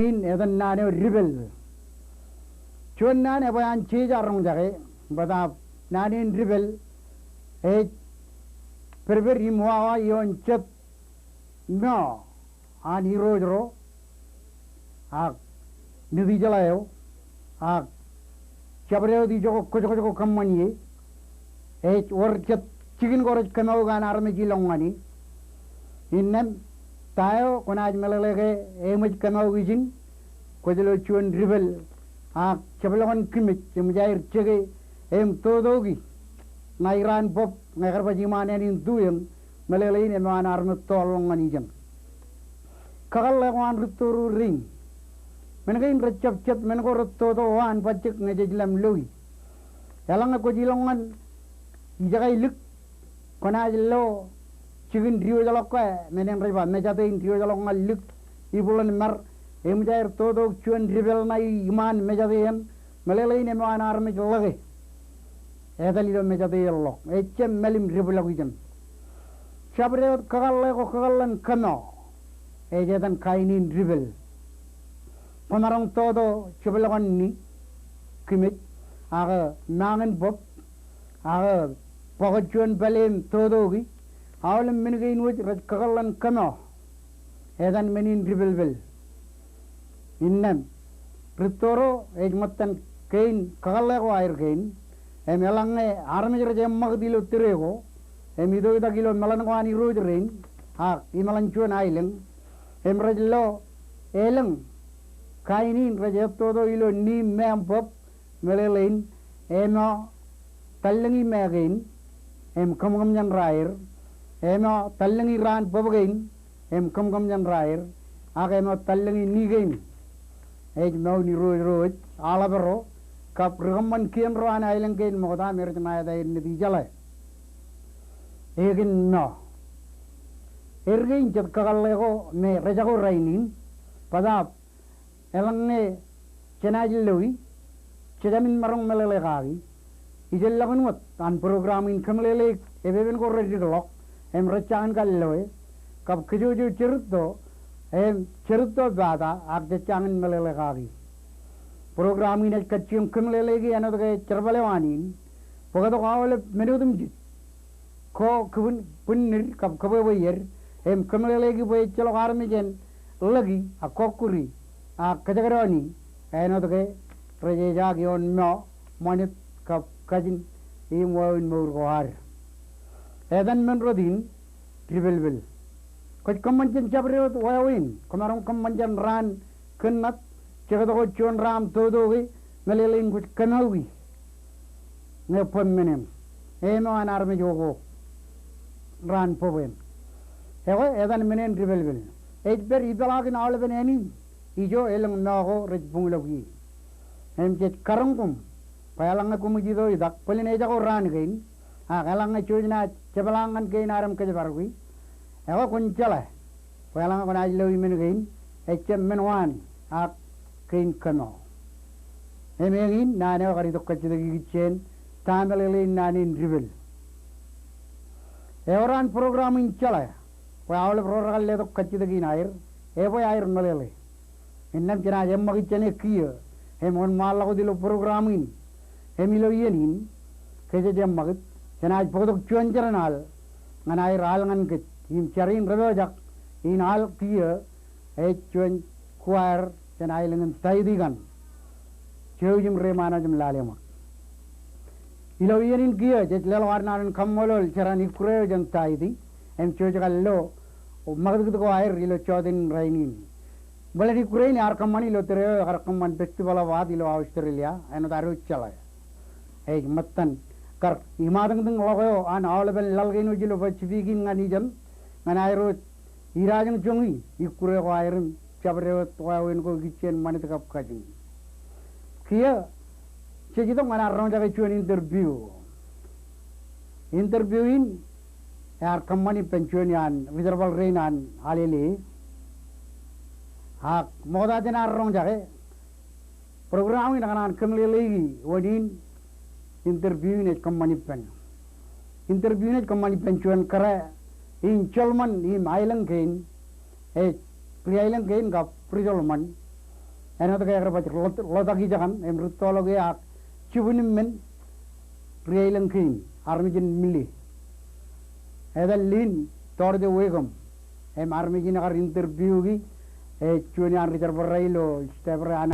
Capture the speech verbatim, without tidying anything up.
In etan naan eo dipel. Juon naan ebwe an jeje roñjake, bōtab naan in dipel ej pedped im wawa ioon jet meo an irooj ro, ak Nitijeḷā eo, ak jabdewōt ijoko kōjkōjko kōṃṃan ie, ej wōr jet jikin ko rej kōmour an armej ilọk ñan e. Innām ta eo kwōnaaj meḷeḷe ke eṃōj kōmour ijin, kwōj lo juon dipel, ak jepḷọkin kimej, eṃōj aer jeke, im totoki ṇa iraan bōb, ñe kar baj iṃaan ānin tu eñ, meḷeḷein emeo an armej toorḷọk ñan ijeṇ. Kakōḷḷe ko an rūtto ro rein. Men kein rejjab jet men ko rūtto ro an bajjek ñe jej lem loi. Eḷaññe kwōj ilọk ñan ijekailiik, kwōnaaj lo jikin diwōjḷọk ke, men in rej ba mejate in diwōjḷọk ñan liik, ibwiḷan mar, eṃōj aer totoik juon dipel ṇa iṃaan mejate eṇ, meḷeḷein emeo an armej ḷọke. Etal ilo mejate eḷḷọk, ejjab mālim depḷọk ijeṇ. Jabdewōt kakōḷḷe ko kakōḷḷe in kōmeo, ej etan kain in dipel. Kwōmaroñ toto jepḷọkin ni, kimej, ak mañin bōb, ak bōkot juon pālle im totoki, aolep men kein wōj rej kakōḷḷe in kōmeo, etan men in dipelpel. Innām, rūtto ro ej ṃōttan kein kakōḷḷe ko aer kein, im eḷaññe armej rej eṃṃakūt ilo tōre ko, im itoitak ilo meḷan ko an irooj rein, ak imeḷan juon aelōñ, im rej lo elōñ, kain in rej ettoto ilo ni im bōb, meḷeḷein, emeo tallōñi me kein, im kōmkōm jān raer, emeo tallōñi raan bōb kein, im kōmkōm jān raer, ak emeo tallōñi ni kein. Ej mour in irooj ro ej aḷap ro, kab ri kōṃṃan kien ro an aelōñ kein ṃokta me rej ṇa eta er Nitijeḷā. Ekin meo. Er kein jet kakōḷḷe ko me rejako rainin, bōtab eḷaññe jenaaj loi, jejāmin maroñ meḷeḷe kaki. Ijellọkin wōt an program in kōmeḷeḷeik epepen ko redikḷọk, im rej jañin kar loe, kab kōjwōjwōj jerūtto, im jerūtto pata, ak jej jañin meḷeḷe kaki. Program in ej kajjioñ kōmeḷeḷeiki āinwōt ke jerbal eo an in, bōktok aolep men otemjej ko kibwin, bwinnid kab kōbwebweer, im kōmeḷeḷeiki bwe ejjeḷọk armej en ḷōki, ak kọkkure, ak kōjekdọọni, āinwōt ke rej ejaak ioon meo, ṃanit kab kajin, im wāween mour ko ad. Etan men rot in, dipelpel. Kwōj kōṃṃan jān jabdewōt wāween, kwōmaroñ kōṃṃan jān raan kōnnat, jektok wōt juon raan totoke, meḷeḷein kwōj kōmeo ki. Ñe bōb men eṇ, emeo an armej okook raan bōb eṇ. Ekwe, etan men eṇ dipelpel. Ej pād ipeḷaakin aolepen ānin ijo elōñ meo ko rej buñḷọk ie. Im jej karoñ koṃ, bwe eḷaññe koṃij itoitak, bōlen ejako raan kein, ak eḷaññe jouj naaj jepḷaak ñan kein ad im kōjparok e, ekwe kwōn jeḷā, bwe eḷaññe kwōnaaj loi men kein, ejjab men waan, ak kein kōmeo. Im eñin naan eo kar itok kajjitōk ikijjien, ta meḷeḷein naan in dipel. Ewōr an program in jeḷā, bwe aolep ro rekar letok kajjitōk in aer, ebwe aer meḷeḷe. Innām jenaaj eṃṃakūt jān e kiiō, im wōnṃaanḷọk wōt ilo program in, im ilo iien in, ke jej eṃṃakūt, jenaaj bōktok juon jeraṇ al, ñan aer al ñan kōj, im jar in repojak, in al kiiō, ej juon choir jān aelōñ in Taiti kaṇ. Jouj im reiṃaan wōt im lale ṃōk. Ilo iien in kiiō, jej leḷọk ad naan in kaṃṃoolol jeraṇ ikkure eo jān Taiti, im jouj kar lo, ṃakūtkūt ko aer ilo jota in rainin. Bōlen ikkure in ear kōṃṃani ilo tōre eo ekar kōṃṃan Festival of Art ilo Australia, āinwōt ad wōj jeḷā. Ej ṃōttan kar iṃaatōñtōñḷọk eo an aolepen laḷ kein wōj ilo Pacific in ñan ijeṇ, ñan aer wōj idajoñjoñi ikkure ko aer im jabdewōt wāween ko ikijjien ṃanit kab kajin. Kiiō, jej itok ñan ad roñjake juon interview. Interview in, ear kōṃṃan ippān juon iaan ri-jerbal rein an Alele. Ak ṃokta jān ad roñjake, program in ekōṇaan kōmeḷeḷeiki wōn in interview in ej kōṃṃan ippān. Interview in ej kōṃṃan ippān juon kōrā in jolṃan im aelōñ kein, ej ri-aelōñ kein kab ri-jolṃan, Āinwōt ke ekar baj ḷot-, ḷotak ijekaṇ im rūttoḷọk e ak jibwin im men ri aelōñ kein armej in Mille. Etan Lin Dorte Wickham im armej in ekar interview e, ej juon iaan ri jerbal rael ilo step ro an